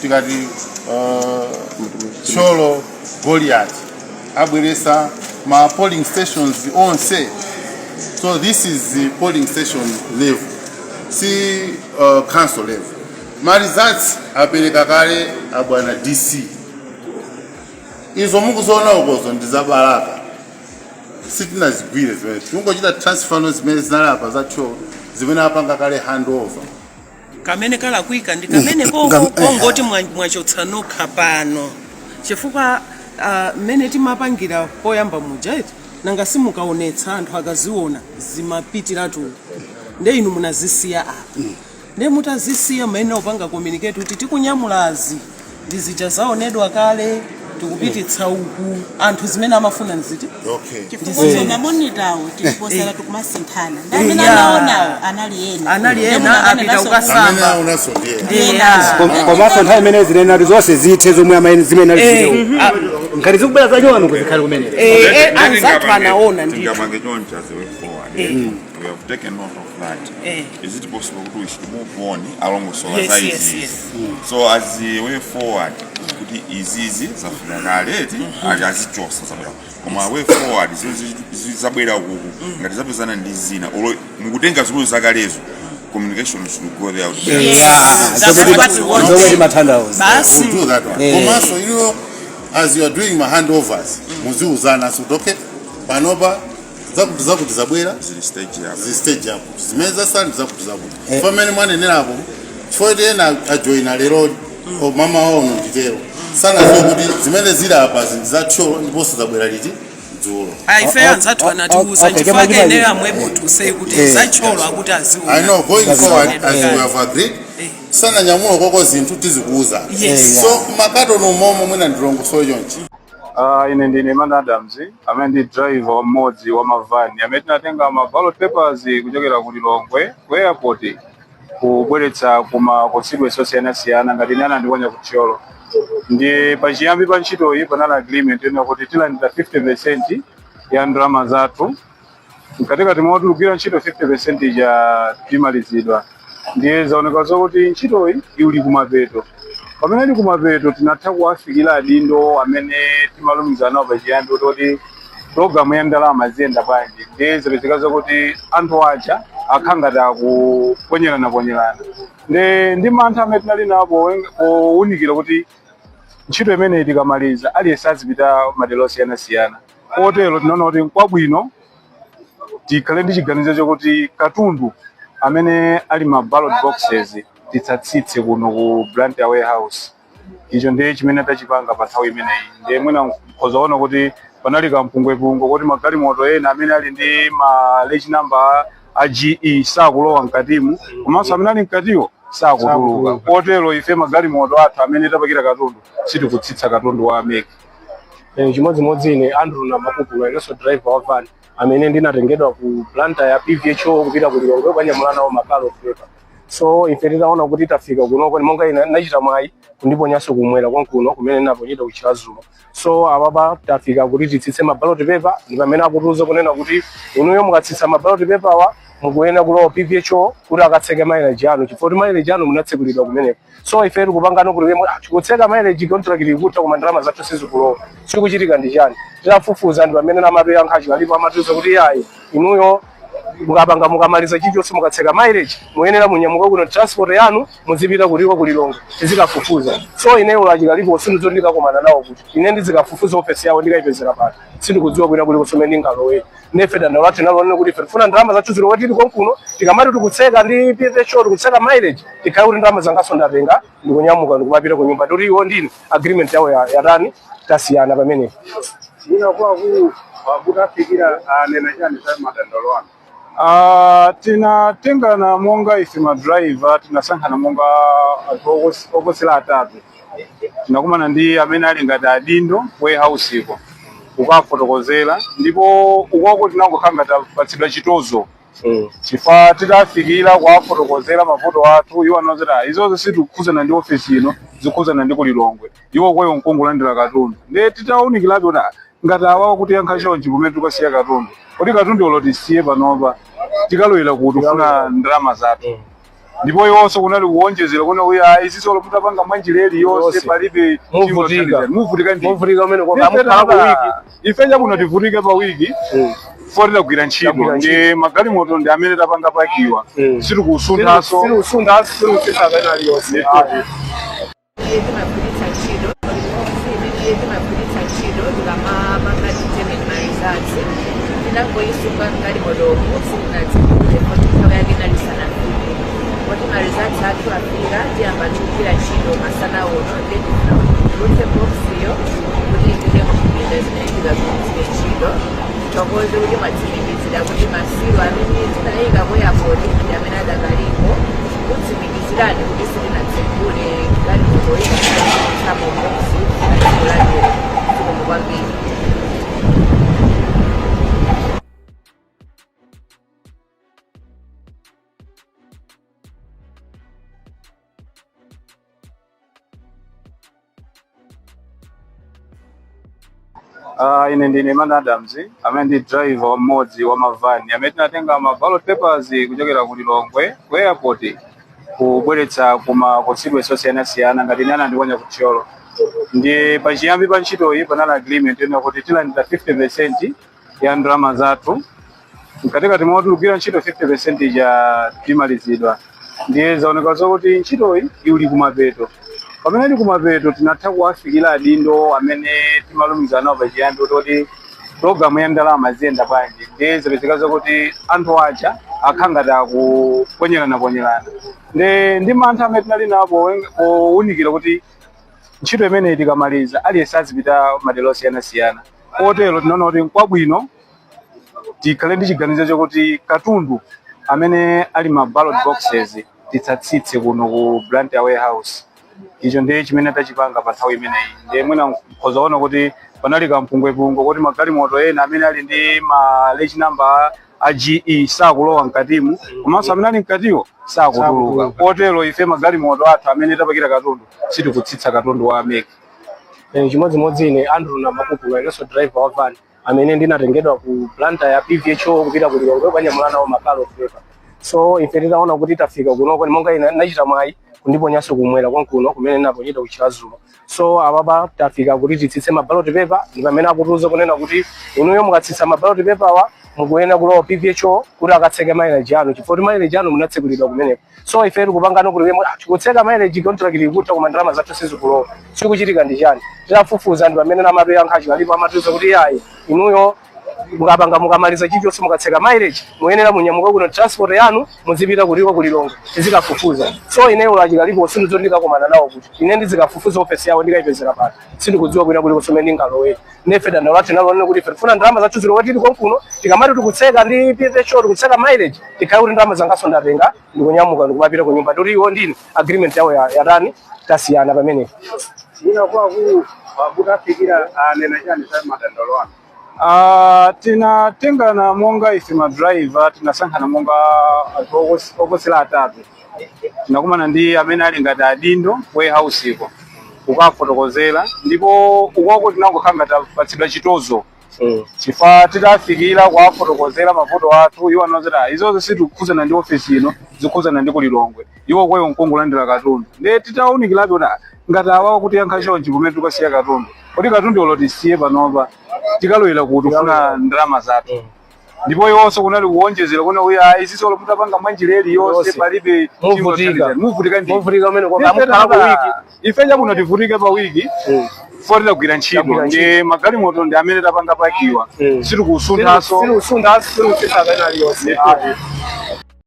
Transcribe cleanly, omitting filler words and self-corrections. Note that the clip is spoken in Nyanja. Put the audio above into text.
Tikati Thyolo, Goliath abweresa ma polling stations onse. So this is the polling station level, si council level. Ma results apereka kale abwana DC. Izo mukuzoona ukozo ndi za Balaka, sitinazigwire zimene tingochita transfer no zimene zinali apa za Thyolo, zimene apanga kale handover. Kamene kalakwika ndi kamene kongoti mwachotsa nokha pano, chifukwa mmene timapangira poyamba muja eti, nanga simukaonetsa anthu akaziona zimapitiratu. Nde inu munazisiya apa, nde mutazisiya mayenera kupanga communicate kuti tikunyamulazi ndi zija zaonedwa kale, tikupititsa uku. Anthu zimene amafuna nziti? Okay. Chifukwa ma monitor wo tiliposala tikumasinthana, ndi amene anaonawo anali ena. Anali Ndiye ena, munangane apita naso kukasamba. Amene aonaso ndiye. Komanso nthawi imene zinena zonse zithe zomwe amaene zimene ali zitewo, ngati zikubwera zanyowano kuzikhale kumeneko. Anzathu anaona ndithu. Tingapange choncho as a way forward. We have taken note of that. Is it possible kuti we should move on alongosola za izizi? Yes. So as a way forward, kuti izizi zafika kale eti, ali azichosa zabwera, koma way forward zabwera ukuku ngati zapezana ndi zina, olo mukutenga zikulu zakalezo, communication should go there kuti Yes. That's what we want. Zomwe timatanthauza. Basi. We'll do that one. Komanso as you are doing ma handovers, muziuzana kuti okay, panopa zakuti zakuti zabwera, zili stage yapo, zi stage yapo, zimene zasala ndi zakuti zakuti. Pamene mwanenerapo, chifukwa kuti ena ajoyina lero, o mama wawo nditero, sanaziwe kuti zimene zili apa zindi za Thyolo ndiponso zabwera liti, dzulo. Aife anzathu anatiuza, chifukwa keneyo I'm able to say kuti za Thyolo akuti aziona. I know, going forward, as we have agreed, sananyamula koko zinthu tizikuuza. So makatoni umomo mwina ndilongosole chonchi. Ine ndine Man Adams, amene ndi driver mmodzi wa mavani amene tinatenga ma ballot papers kuchokera ku Lilongwe ku airport kubweretsa kuma constituency osiyanasiyana. Ngati ine anandiponya ku Thyolo. Ndi pachiyambi pa ntchitoyi panali agreement ena kuti tilandira 50% ya ndalama zathu mkatikati moti kugwira ntchito, 50% ija timalizidwa. Ndiye zaoneka zokuti ntchitoyi ili kumapeto. Pamene ili kumapeto, tinatha kuwafikira adindo amene timalumikizana nawo pachiyambi kuti programu ya ndalama ziyenda bwanji. Ndiye zapezeka zokuti anthu aja akhala ngati akuponyerana ponyerana. Ndi mantha amene tinali nawo powunikira kuti ntchito imeneyi tikamaliza aliyense azipita madera osiyanasiyana, kotero tinaona kuti nkwabwino tikhale ndi chiganizo chokuti katundu amene ali ma ballot boxes titsatsitse kuno ku Blantyre warehouse. Icho ndiye chimene tachipanga pa nthawi imeneyi. Ndiye mwina nkhoza kuona kuti panali kampungwepungwe kuti magalimoto ena amene ali ndi ma reg number a GE sakulowa mkatimu, komanso amene ali mkatiwo sakutuluka. Kotero ife magalimoto athu amene tapakira katundu sitikutsitsa katundu wa MEC. Chimodzimodzi ine Andrew Namapupula, inenso driver wa van amene ndinatengedwa ku Blantyre ya PVHO kupita ku Lilongwe kukanyamula nawo ma ballot paper. So ife titaona kuti tafika kunoko, monga ine nachita mwayi kundiponyanso kumwera konkuno kumene ndinaponyedwa ku Chiradzulu. So apapa tafika kuti titsitse ma ballot paper, ndi pamene akutiuza kunena kuti inuyo mukatsitsa ma ballot paper wa mukuyenera kulowa PVHO kuti akatseke mileage anu, chifukwa kuti mileage anu munatsekulidwa kumeneko. So ife tikupangano kuti tikutseka mileage, contract ikutha, koma ndalama zathu sizikulowa, chikuchitika ndi chani? Titafufuza, ndi pamene namatoyankha chikalipo, amatiuza kuti yayi, inuyo mukapanga, mukamaliza chilichonse, mukatseka mileage, muyenera munyamuka kuno, transport yanu muzipita kuliko ku Lilongwe, tizikafufuza. So ineyo lachikalipo sindizoti ndikakumana nawo kuti ine ndizikafufuza ofesi yawo ndikayipezera pano, sindikudziwa kwina kulikonse kumene ndingalowere. Nefe dandaulo lathu nalonena kuti ife tifuna ndalama zathu zilowe tili konkuno. Tikamati tikutseka ndi PVHO, tikutseka mileage, tikhale kuti ndalama zangaso ndatenga, ndikunyamuka ndikumapita ku nyumba. Ndikuti iwo ndine agreement yawo yatani, tasiyana pamenepo. Mwina akuluakulu mutafikira anena chani za madandaulo anu? Tinatengana monga ife ma driver, tinasankhana monga anthu oposera atatu. Tinakumana ndi amene ali ngati adindo warehouse iko kukafotokozera, ndipo ukoko tinangokhala ngati tapatsidwa chitozo, chifukwa titafikira kuwafotokozera mavuto athu, iwo anazoti, "Ah, izozo sitikukhudzana ndi ofisi ino, zikukhudzana ndi kulilongwe." Iwo kweyo nkungolandira katundu. Ndiye titawunikirabe kuti, ah, ngati awawa kuti yankha chonchi kumene tikasiya katundu, kuti katundu olo tisiye panopa, tikalowera kuti kufuna ndalama zathu. Ndipo iwonso kunali kuwonjezera kuna uya iziso mutapanga mwanjira iliyonse Yonse. palibe. Muvutika. Muvutika ndi Muvutika umene kwa Ife mukhala ku wiki. Ife chakuno tivutike pa wiki fo tidagwira ntchito. Tagwira. Ndi magalimoto ndi amene tapanga pakiwa, sitikusunthaso. Sitikusunthaso, sitikusintha pena aliyonse. Timagwiritsa ntchito imene timagwiritsa ntchito tikamapanga determine ma results, tinangoyisunga mgalimotomo, sitinatsekule poti nthawi yake inali isanafike. Poti ma results athu afika, tiyamba tikugwira ntchito masana uno. Ndiye tifuna kuti titulutse boxiyo kuti ipite muzipinda zimene tikagwiritsire ntchito. Tithokoze kuti mwatsimikizira kuti ma seal amene tinayika ku airport ndi amene adakalipo, kutsimikizirani kuti sitinatsekule galimoto ikatsapo box tsiku lalero. Zikomo kwambiri. Ine ndine Man Adams amene ndi driver mmodzi wa mavani amene tinatenga ma ballot papers kuchokera ku Lilongwe ku airport kubweretsa kuma constituency osiyanasiyana. Ngati ine anandiponya ku Thyolo. Ndi pachiyambi pa ntchitoyi panali agreement ena kuti tilandira 50% ya ndalama zathu mkatikati mwa tikugwira ntchito, 50% ja timalizidwa. Ndiye zaoneka zokuti ntchitoyi ili kumapeto. Pamene ili kumapeto, tinatha kuwafikira adindo amene timalumikizana nawo pachiyambi kuti programu ya ndalama ziyenda bwanji. Ndiye zapezeka zokuti anthu aja akhala ngati akuponyerana-ponyerana. Ndi mantha amene tinali nawo powunikira kuti ntchito imeneyi tikamaliza aliyense azipita madera osiyanasiyana, kotero tinaona kuti nkwabwino tikhale ndi chiganizo chokuti katundu amene ali ma ballot boxes titsatsitse kuno ku Blantyre warehouse. Icho ndiye chimene tachipanga pa nthawi imeneyi. Ndiye mwina nkhoza kuona kuti panali kampungwepungwe kuti magalimoto ena amene ali ndi ma reg number a GE sakulowa mkatimu, komanso amene ali mkatiwo sakutuluka. Kotero ife magalimoto athu amene tapakira katundu sitikutsitsa katundu wa MEC. Chimodzimodzi ine Andrew Namakupula, inenso driver wa van amene ndinatengedwa ku Blantyre ya PVHO kupita ku Lilongwe kukanyamula nawo ma ballot paper. So ife titaona kuti tafika kunoko, monga ine nachita mwayi kundiponyanso kumwera konkuno kumene naponyedwa ku Chiradzulu. So apapa tafika kuti titsitse ma ballot paper, ndi pamene akutiuza kunena kuti inuyo mukatsitsa ma ballot paper wa mukuyenera kulowa PVHO kuti akatseke mileage yanu, chifukwa kuti mileage yanu munatsekulidwa kumeneko. So ife tikupangano kuti tikutseka mileage, contract ikutha, koma ndalama zathu sizikulowa, chikuchitika ndi chani? Titafufuza ndi pamene namatoyankha chikalipo, amatiuza kuti ayi, inuyo mukapanga, mukamaliza chilichonse, mukatseka mileage, muyenera munyamuka kuno, transport yanu muzipita kuliko ku Lilongwe, tizikafufuza. So ineyo lachikalipo sindizo ndikakomana nawo kuti ine ndizikafufuza ofesi yawo ndikayipezera pano, sindikudziwa kwina kuliko somene ndingalowere. Nefe dandaulo lathu nalonena kuti ife tifuna ndalama zathu zilowe tili konkuno. Tikamati tikutseka ndi PVHO, tikutseka mileage, tikhale kuti ndalama zangaso ndatenga, ndikunyamuka ndikumapita ku nyumba. Ndikuti iwo ndine agreement yawo yatani, tasiyana pamenepo. Mwina kwaku mutafikira anena chani za madandaulo anu? Tinatengana monga ife ma driver, tinasankhana monga anthu oposera atatu. Tinakumana ndi amene ali ngati adindo warehouse iko kukafotokozera, ndipo ukoko tinangokhala ngati tapatsidwa chitozo, chifukwa titafikira kuwafotokozera mavuto athu, iwo anazati izozo sitikukhudzana ndi ofisi ino, zikukhudzana ndi kulilongwe, iwo kwayo nkungolandira katundu. Ndiye titawunikirabe kuti ngati awawa kuti yankha chonchi kumene tikasiya katundu, kuti katundu olo tisiye panopa tikalowera kuti kufuna ndalama zathu. Ndipo iwonso kunali kuwonjezera kuna uya iziso mutapanga mwanjira iliyonse Yonse. palibe. Muvutika. Muvutika ndi Muvutika umene kwa Ife mukhala ku wiki. Ife chakuno tivutike pa wiki fo tidagwira ntchito. Tagwira. Ndi magalimoto ndi amene tapanga pakiwa, sitikusunthaso. Sitikusunthaso, sitikusintha pena aliyonse.